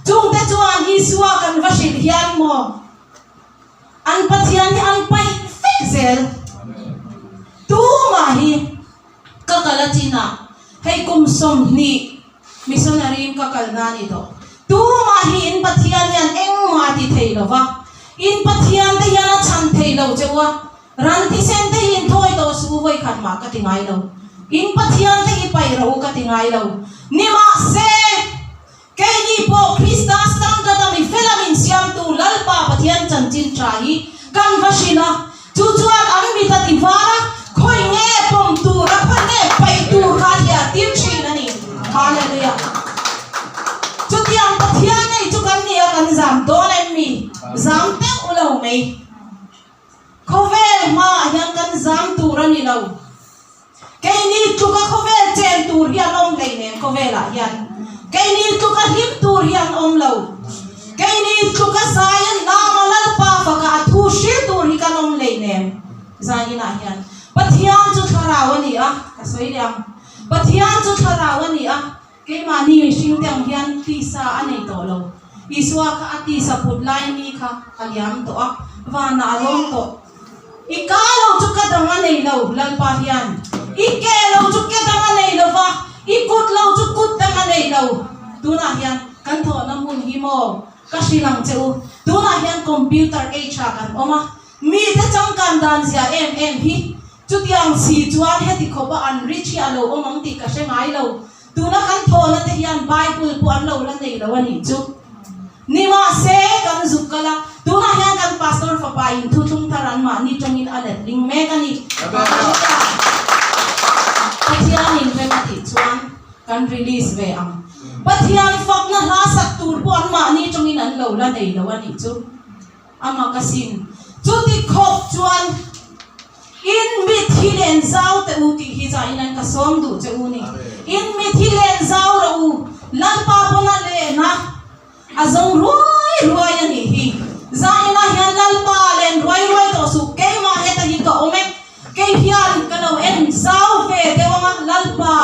Chungte chuan Isua kan va hrilh hian maw an Pathian hi an paih vek zel. Tumah hi ka kal a chinah hei kum 20 Missionary in ka kal na ni tawh. Tumah hi in Pathian hian engmah a ti thei lo va, in Pathian te hian a chhan thei lo che u a, ran thisen te hi in thawi tawh suh u vawi khat mah ka ti ngai lo. In Pathian te hi paih rawh u ka ti ngai lo. Nimahse, keini pawh Krista standard a mi fel a min siamtu Lalpa Pathian chanchin tha hi kan va hrilh a, Chu chuan an mit a ti var a, khawi nge pawm tur a, khawi nge paih tur kha a hliah tir thin a ni. Hallelujah! Chutiang Pathian nei chu kan ni a, kan zam dawn em mi? Zam deuh lo mai. Khawvel hmaah hian kan zam tur a ni lo. Keini tluka khawvel chen tur hi an awm hleinem khawvelah hian. Keini tluka hlim tur hi an awm lo. Keini tluka zai a nama Lalpa faka a thu hril tur hi kan awm hleinem. Zaninah hian Pathian chu thlarau a ni a, ka sawi leh ang. Pathian chu thlarau a ni a. Keimahni mihringte ang hian tisa a nei tawh lo. Isua kha a tisa put lai ni kha a liam tawh a, vanah a lawm tawh. I ka lo chu ka dang a nei lo, Lalpa hian. I ke lo chu ke dang a nei lo va, i kut lo chu kut dang a nei lo. Tunah hian kan thawhna hmun hi maw ka hrilh ang che u. Tunah hian computer age ah kan awm a, mite changkan dan zia em em hi Chutiang si chuan heti khawpa an rich hi a lo awm ang tih ka hre ngai lo. Tuna kan thawhna te hian Bible pawh an lo la nei lo a nih chu. Nimahse, kan zuk kal a, tunah hian kan pastor fapa in thuthlung thar an mahni tawngin a let ling mek a ni. Pathianin rem a tih chuan kan release ve ang. Pathian fakna hla sak tur pawh an mahni tawngin an lo la nei lo a nih chu. Amah ka sin. Chuti khawp chuan in mit hi len zau teh u tih hi zain an ka sawm duh che u ni. In mit hi len zau rawh u, Lalpa pawn a len a, a zawng ruai ruai a nih hi. Zainah hian Lalpa len ruai ruai tawh suh, keimah heta hi ka awm e, kei hian ka lo en zau ve deuh ang a, Lalpa.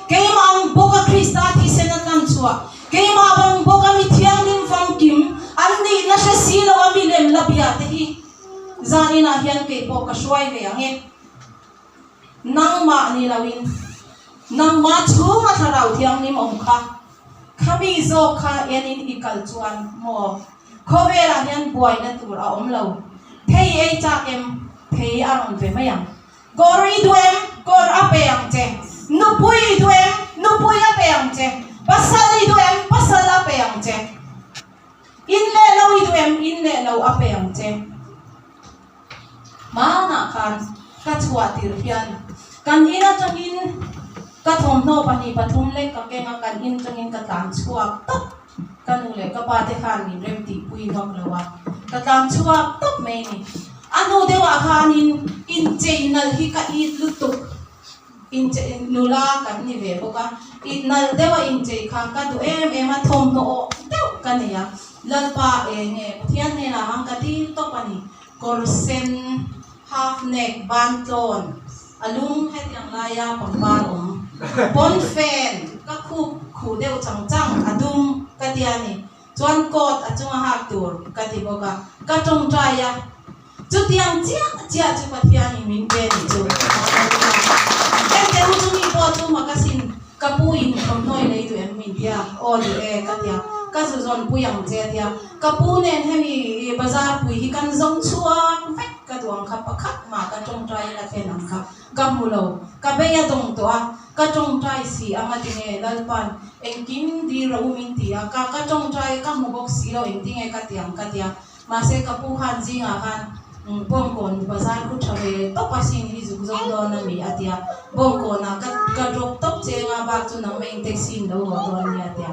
Keimah ang bawka Krista thisen a tlan chhuah, keimah bang bawka mi thianghlim famkim an nihna hre si lo a milem la bia te hi zaninah hian kei pawh ka hruai ve ang e. Nangmah ni loin nangmah chhunga thlarau thianghlim awm kha, khami zawk kha enin i kal chuan maw khawvelah hian buaina tur a awm lo. Thei ei chak em? Thei a rawn pe mai ang. Kawr i duh em? Kawr a pe ang che. Nupui i duh em? Nupui a pe ang che. Pasal i duh em? Pasal a pe ang che. In leh lo i duh em? In leh lo a pe ang che. Hmanah khan ka chhuah tirh hian kan in atangin ka thawmhnaw pahnih pathum lek ka keng a, kan in atangin ka tlan chhuak tawp. Ka nu leh ka pa te khan min rem tihpui vak lo a, ka tlan chhuak tawp mai a ni. A hnu deuhah khanin inchei nalh hi ka it lutuk, inchei nula kan ni ve bawk a, it nalh deuha inchei kha ka duh em em a, thawmhnaw awh deuh ka nei a, Lalpa eng nge Pathian hnenah hang ka dil tawp a ni, kawr sen, half neck, ban tlawn, A lung hetiang laia pangpar awm pawnfen ka khup khuh deuh chang chang a dum ka ti a ni. Chuan coat a chunga hak tur ka ti bawk a, ka tawngtai a, chutiang chiah chiah chu Pathianin min pe ni chu. Engte u chumi pawh chu makasin ka pu in thawmhnaw i lei duh em min tia, aw duh e ka tia, ka zu zawn pui ang che a tia, ka pu nen hemi bazar pui hi kan zawng chhuak vek. Ka duh ang kha pakhat mah ka tawngtai in a thlen ang kha ka hmu lo, ka bei a dawng tawh a, ka tawngtai si ang a tinge Lalpa'n engkim dil rawh u min ti a, ka ka tawngtai ka hmu bawk si lo engtinge ka ti ang ka ti a, mahse ka pu khan zingah khan Bawngkawn bazar khu tha ve tawp a sin hi zuk zawng dawn a mi a ti a, Bawngkawnah ka ka drop tawp cheng a bak chu nangmah in taxi in lo haw dawn nia a ti a.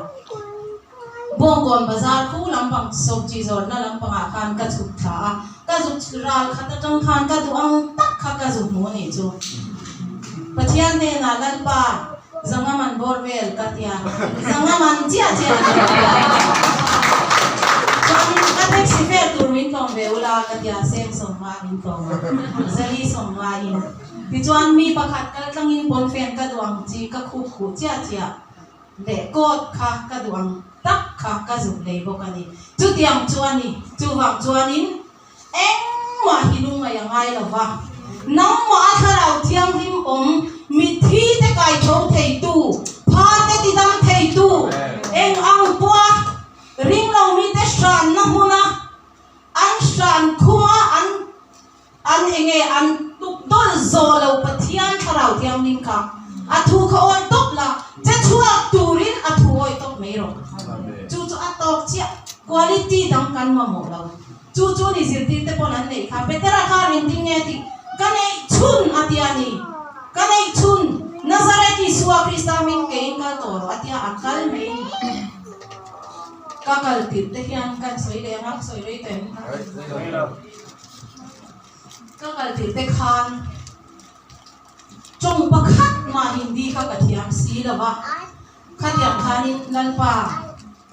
Bawngkawn bazar khu lampang sawpchi zawrhna lampangah khan ka chhuk thla a, ka zuk ral khat atang khan ka duh ang tak kha ka zuk hmu a nih chu. Pathian hnenah Lalpa zanga man bawr vel ka tia, zanga man chiah chiah ka tia. Chuan ka taxi fare tur min tlawm ve ula ka tia, seng sawmnga min tlawm a, zali sawmnga in. Tichuan mi pakhat kal tlangin pawnfen ka duh ang chi ka khup khuh chiah chiah. Leh coat kha ka duh ang tak kha ka zuk lei bawk a ni. Chutiang chu a ni. Chuvang chuanin engmah hi lungngaih a ngai lo va. Nangmah a thlarau thianghlim awm, mitthi te kai tho theitu, pha te tidam theitu, eng ang pawha ringlo mite hranna hmuna an hran khuma an An enge an tuk dawlh zawh lo Pathian thlarau thianghlim kha a thu kha awi tawp la, che chhuak turin a thu awi tawp mai rawh. Chu chu a tawk chiah, quality dang kan mamawh lo. Chu chu ni zirtir te pawn an neih kha, Petera kha engtin nge tih ka neih chhun a tia ni, ka neih chhun Nazareth Isua Krista hming keiin kal tawh rawh a tia a kal mai ni. Ka kal tirh te hian kan sawi leh ang a, sawi rei tawh em? Ka kal tirh te khan tawng pakhat mah Hindi kha ka thiam si lo va, khatiang khanin Lalpa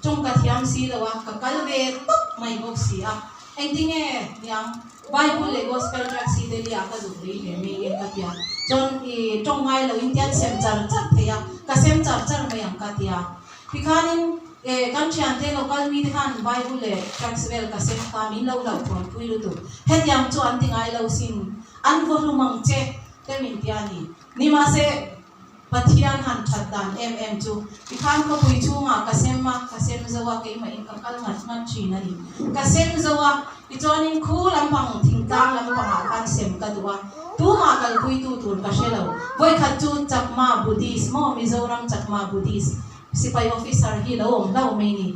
tawng ka thiam si lo a, ka kal ve tawp mai bawk si a. Engtinge niang Bible leh Gospel Tracts hi Delhi ah ka zuk lei hle mai nge ka tia. Chuan i tawng ngai lo in tian sem char char thei a, ka sem char char mai ang ka tia. Tikhanin kan thiante local mite khan Bible leh Tracts vel ka sem kha min lo hlauhthawn pui lutuk. Hetiang chu an ti ngai lo sin, an vaw hlum ang che te min tia ni. Nimahse. Pathian han that dan em em chu tikhan khawpui chhungah ka sem a, ka sem zo a, keimahin ka kal ngat ngat thin a ni. Ka sem zo a, tichuanin khu lampang thingtlang lampangah khan sem ka duh a, tumah kalpuitu tur ka hre lo. Vawikhat chu Chakma Buddhist maw Mizoram Chakma Buddhist sipai officer hi lo awm hlauh mai ni,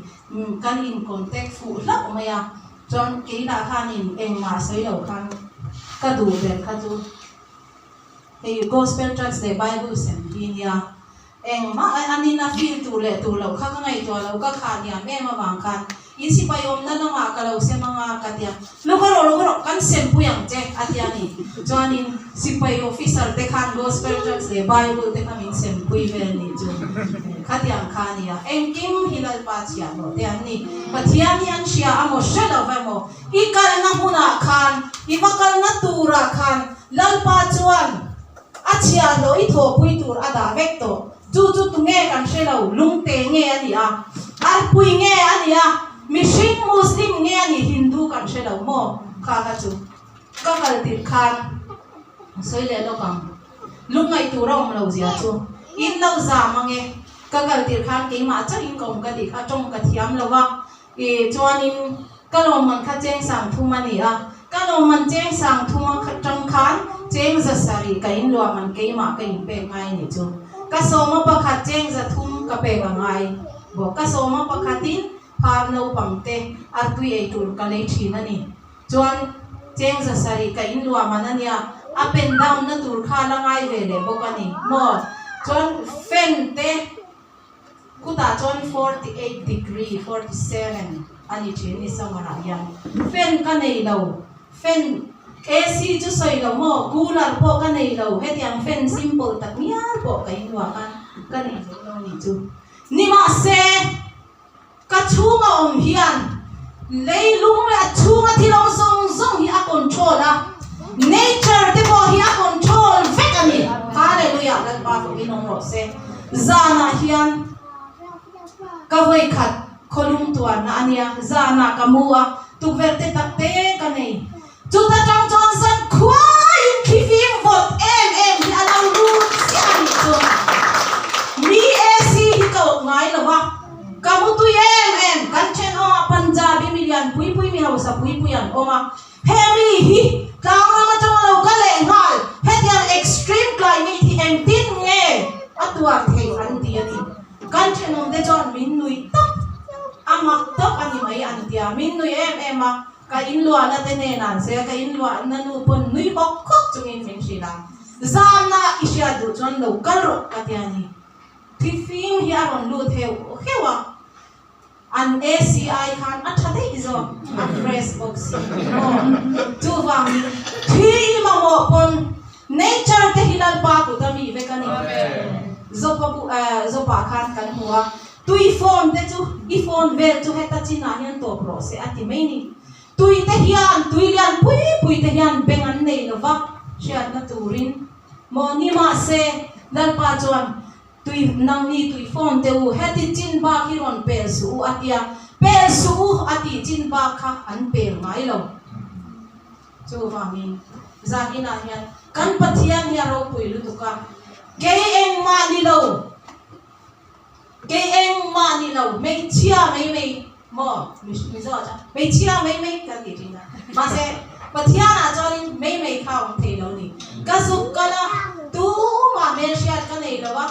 kan in contact fuh hlauh mai a, chuan keilah khanin engmah sawi lo khan ka duh ber kha chu. Hei Gospel Tracts leh Bible sem hi nia. Engmah a an in a feel tur leh tur loh kha ka ngaihtuah lo, ka khah niam em avang khan in sipai awmna lamah ka lo sem anga ka tia, Lu ka rawh, lu ka rawh, kan sem pui ang che a tia ni. Chuanin sipai officer te khan Gospel Tracts leh Bible te kha min sem pui vel nih chu khatiang kha a nia. Engkim hi Lalpa chhiahhlawh te an ni. Pathian hi an hria a maw hre lo emaw i kalna hmunah khan, i va kalna turah khan Lalpa chuan a chhiahhlawh i thawhpui tur a dah vek tawh. Chu chu tunge kan hre lo, lungte nge a nih a, arpui nge a nih a, mihring Muslim nge a nih Hindu kan hre lo maw? Kha kha chu ka kal tirh khan sawi leh lawk ang. Lungngaih tur a awm lo zia chu in lo zam ange. Ka kal tirh khan keimah chauhin ka awm ka tih kha tawng ka thiam lo a. I chuanin ka lawmman kha cheng sang thum a ni a, ka lawmman cheng sang thum a tang khan cheng za sarih ka inluahman keimah ka inpek ngai a nih chu. Ka sawma pakhat cheng za thum ka pek a ngai bawk. Ka sawma pakhatin phar naupang te artui ei tur ka lei thin a ni. Chuan cheng za sarih ka inluahman a nia, up and down na tur kha la ngai ve leh bawk a ni maw? Chuan fan te. Khutah chuan 48 degree, 47 a ni thin ni summer ah hian. Fan ka nei lo, fan AC chu sawi lo maw, cooler pawh ka nei lo, hetiang fan simple tak ngial pawh ka inluah khan ka nei zo lo ni chu. Nimahse, ka chhunga awm hian leilung leh a chhunga thil awm zawng zawng hi a control a, nature te pawh hi a control vek a ni. Hallelujah! Lalpa fawkin awm rawh se. Zanah hian ka vawi khat khawlum tuarna a nia, zanah ka mu a, tukverh te tak te ka nei. Chuta tang chuan zan khuaiin thlifim vawt em em hi a lo lut chiah a nih chu. Mi AC hi ka awk ngai lo a, ka mu tui em em, kan thenawmah Punjabi mi lian pui pui mi hausa pui pui an awm a, he mi hi tlang ram atanga lo ka leh nghal, hetiang extreme climate hi engtin nge a tuar theih an ti a ni. Kan thenawm te chuan min nuih tawp, a mak tawp a ni mai an tia, min nuih em em a. Ka inluahna te nen an sawi a, ka inluahna nu pawn nui hawk hawk chungin min hrilh a, Zamna i hriat duh chuan lo kal rawh ka ti a ni. Thifim hi a rawn lut heuh heuh a, an ACI khan a tha daih zawk, a fresh bawk si aw. Chuvangin thi i mamawh pawn nature te hi Lalpa kut a mi vek a ni. Zopa bu Zopa khan kan hmu a, Tui phone te chu i phone vel chu heta chinah hian tawp rawh se a ti mai ni. Tui te hian tui lian pui pui te hian beng an nei lova hriatna turin maw ni mahse Lalpa chuan tui nangni tui phone te u heti chin bak hi rawn pel suh u a tia, pel suh u a tih chin bak kha an pel ngai lo. Chuvangin zan inah hian kan Pathian hi a ropui lutuk a, kei engmah ni lo. Kei engmah ni lo, hmeichhia mai mai maw Mizo ah chuan hmeichhia mai mai kan ti thin a, mahse Pathianah chuanin mai mai kha a awm thei lo ni. Ka zuk kal a, tumah hmelhriat ka nei lo a,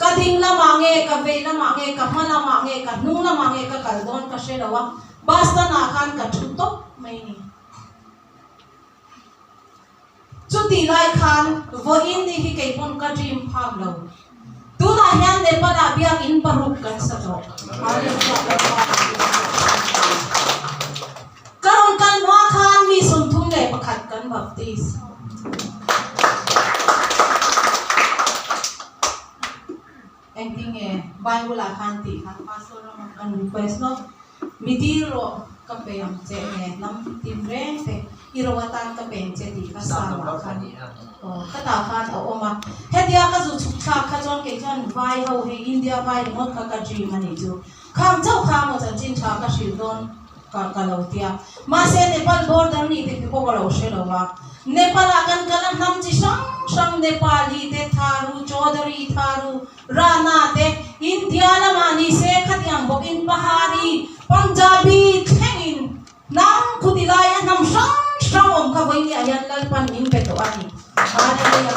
ka ding lamah nge, ka vei lamah nge, ka hma lamah nge, ka hnung lamah nge ka kal dawn ka hre lo a, bus stand ah khan ka thu tawp mai ni. Chutih lai khan vawiin ni hi kei pawn ka dream phak lo. Tunah hian Nepal-ah biakinn paruk kan sa tawh. Ka rawn kal hma khan mi 31 kan baptist. Engtinge Bible-ah khan tih khan Pastor ramah kan request lawk. Mi dil rawh. Ka pe ang che nge hnam tin reng te i ro atan ka pe ang che tih kha Psalm ah khan aw khatah khan a awm a. Hetia ka zu chhuk thlak kha chuan kei chuan vai ho hei India vai ringawt kha ka dream a nih chu. Khang chauh kha maw chanchin tha ka hrilh dawn ka ka lo tia. Mahse Nepal border nih te khi pawh ka lo hre lo a. Nepal ah kan kal a hnam chi hrang hrang Nepali te Tharu, Chaudhary Tharu, Rana te India lamah ni se khatiang bawkin Pahari, Punjabi thlengin hnam khuti laia hnam hrang hrang awm kha vawinia hian Lalpan min pe tawh a ni. Hallelujah.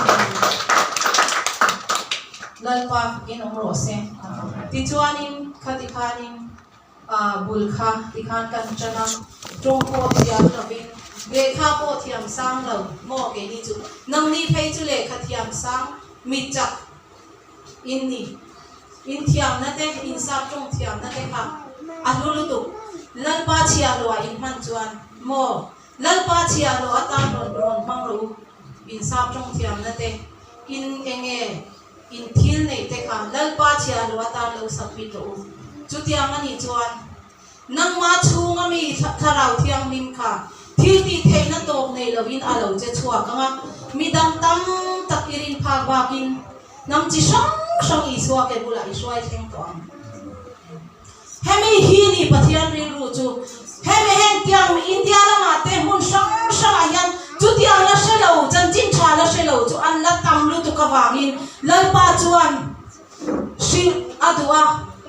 Lalpa fakin awm rawh se. Tichuanin khati khanin bul kha tikhan kan tan a, tawng pawh thiam lovin lehkha pawh thiam sang lo maw keini chu nangni phei chu lehkha thiam sang mit chak in ni in thiamna te in sap tawng thiamna te kha a hlu lutuk Lalpa chhiahhlawh ah in hman chuan maw Lalpa chhiahhlawh atan rawn rawn hmang rawh u in sap tawng thiamna te in enge In thil neih te kha Lalpa chhiahhlawh atan lo submit rawh u. Chutiang a nih chuan, nangma chhunga mi Thlarau Thianghlim kha thil tih theihna tawp nei lovin a lo che chhuak ang a, midang tam tak i rin phak bakin hnam chi hrang hrang Isua ke bulah i hruai thleng tawh ang. Hemi hi ni Pathian rilru chu. Hemi heng tiang India lamah te hmun hrang hrangah hian chutiang la hre lo, chanchin tha la hre lo chu an la tam lutuk avangin Lalpa chuan hrilh a duh a,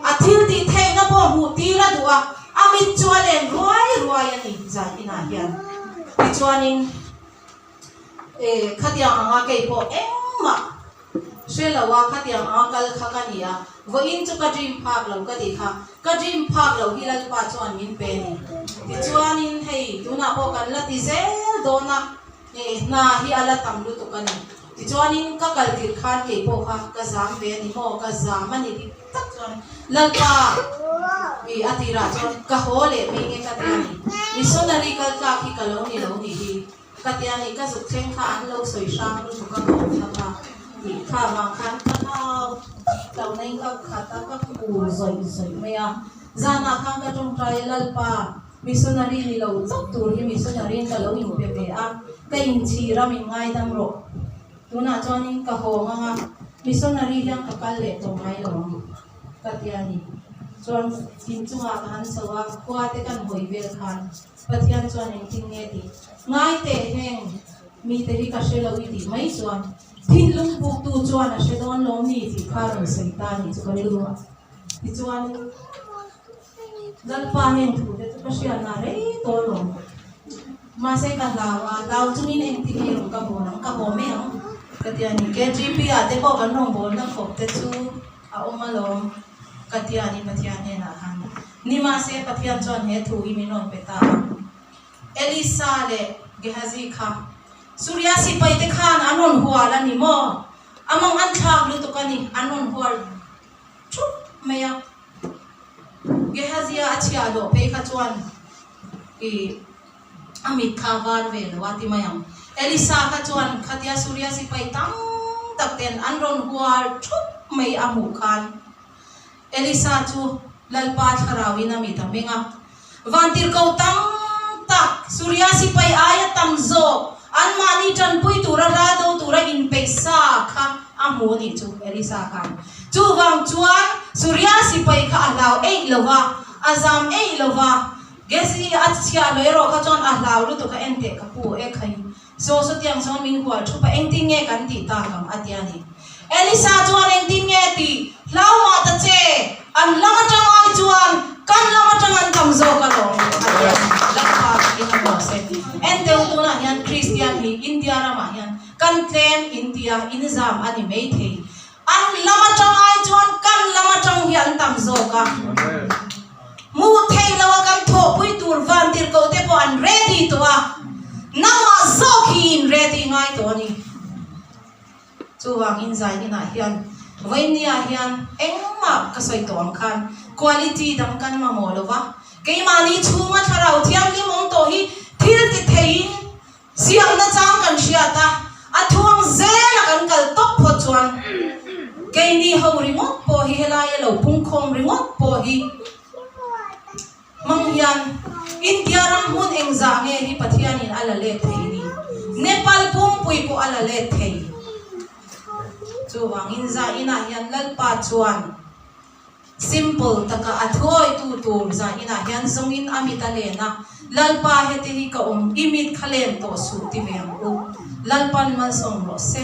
a thil tih theihna pawh hmuh tir a duh a, a mit chu a len ruai ruai a ni zan inah hian. Tichuanin khatiang anga kei pawh engmah Hre lo a, khatiang anga kal kha ka ni a, vawiin chu ka dream phak lo ka ti kha, ka dream phak lo hi Lalpa chuan min pe ni. Tichuanin hei tunah pawh kan la ti zel dawn a, hna hi a la tam lutuk a ni. Tichuanin ka kal tirh khan kei pawh kha ka zam ve a ni maw, ka zam a ni dik tak chuan Lalpa i a tirah chuan ka haw leh mai nge ka ti a ni. Missionary kal tlak hi ka lo ni lo nih hi. Ka tia ni ka zuk thleng kha an lo sawi hrang lutuk a ka awm na kha tih kha vang khan ka hlau tlo na in ka khat a ka khur zawih zawih mai a zanah khan ka tawngtai a Lalpa missionary ni lo chauh tur hi missionary in ka lo in pe ve a ka inchhir a min ngaidam rawh tunah chuanin ka hawng ang a missionary hian ka kal leh tawh ngai lo ang ka tia ni chuan inchungah ka han chho a khua te kan hawi vel khan. Pathian chuan engtin nge tih ngai teh heng mite hi ka hre lo i tih mai chuan thinlung buktu chuan a hre dawn lawm ni tih kha rawn sawi ta nih chu ka rilru a. Tichuan Lalpa heng thu te chu ka hriatna rei tawh lawm. Mahse ka hlau a, hlau chungin engtin nge rawn ka bawl ang, ka haw mai ang ka ti a ni. KGP ah te pawh kan rawn bawlna khawp te chu a awm alawm ka ti a ni Pathian hnenah khan. Nimahse, Pathian chuan he thu hi min rawn pe ta a, Elisa leh Gehazi kha Suria sipaite khan an rawn hual a ni maw? A mawng an thlak lutuk a ni, an rawn hual thup mai a. Gehazia a chhiah loh phei kha chuan i a mit kha a var ve lo a ti mai ang. Elisa kha chuan khatia Suria sipai tam tak ten an rawn hual thup mai a hmuh khan, Elisa chu Lalpa thlarauin a mit a meng a, vantirhkoh tam tak, Suria sipai aia tam zawk, anmahni tanpui tura hla do tura inpeih sa kha a hmu nih chu Elisa khan. Chuvang chuan Suria sipai kha a hlau eih lo va, a zam eih lo va, Gezi a chhiah lo erawh kha chuan a hlau lutuk a en teh ka pu e khai. Saw sawtiang chuan min hual thup a, engtin nge kan tih tak ang? a ti a ni. Elisa chuan engtin nge tih hlau mah ta che, an lam atang ai chuan kan lam atang an tam zawk alawm, a ti a ni. Lalpa takin a hmuh se. Enteu tunah hian Kristian hi India ramah hian kan tlem intia inzam a ni maithei. An lam atang ai chuan kan lam atang hi an tam zawk a. Hmuh theih loh a kan thawhpui tur vantirhkoh te pawh an ready tawh a, nangmah zawk hi in ready ngai tawh a ni. Chuvangin zaninah hian vawinia hian engmah ka sawi tawh ang khan quality dang kan mamawh lo va, keimahni chhunga thlarau thianghlim awm tawh hi thil ti theiin Siamna chang kan hriat a, a thuang zela kan kal tawp phawt chuan keini ho ringawt pawh hi helaia lo pungkhawm ringawt pawh hi hmang hian. India ram hmun engzah nge hi Pathianin a la let thei ni? Nepal pumpui pawh a la let thei. Chuvangin za inah hian Lalpa chuan simple taka a thuawitu tur za inah hian zawngin a mit a len a, Lalpa heti hi ka awm, i mit kha len tawh suh ti ve ang u. Lalpan malsawm rawh se.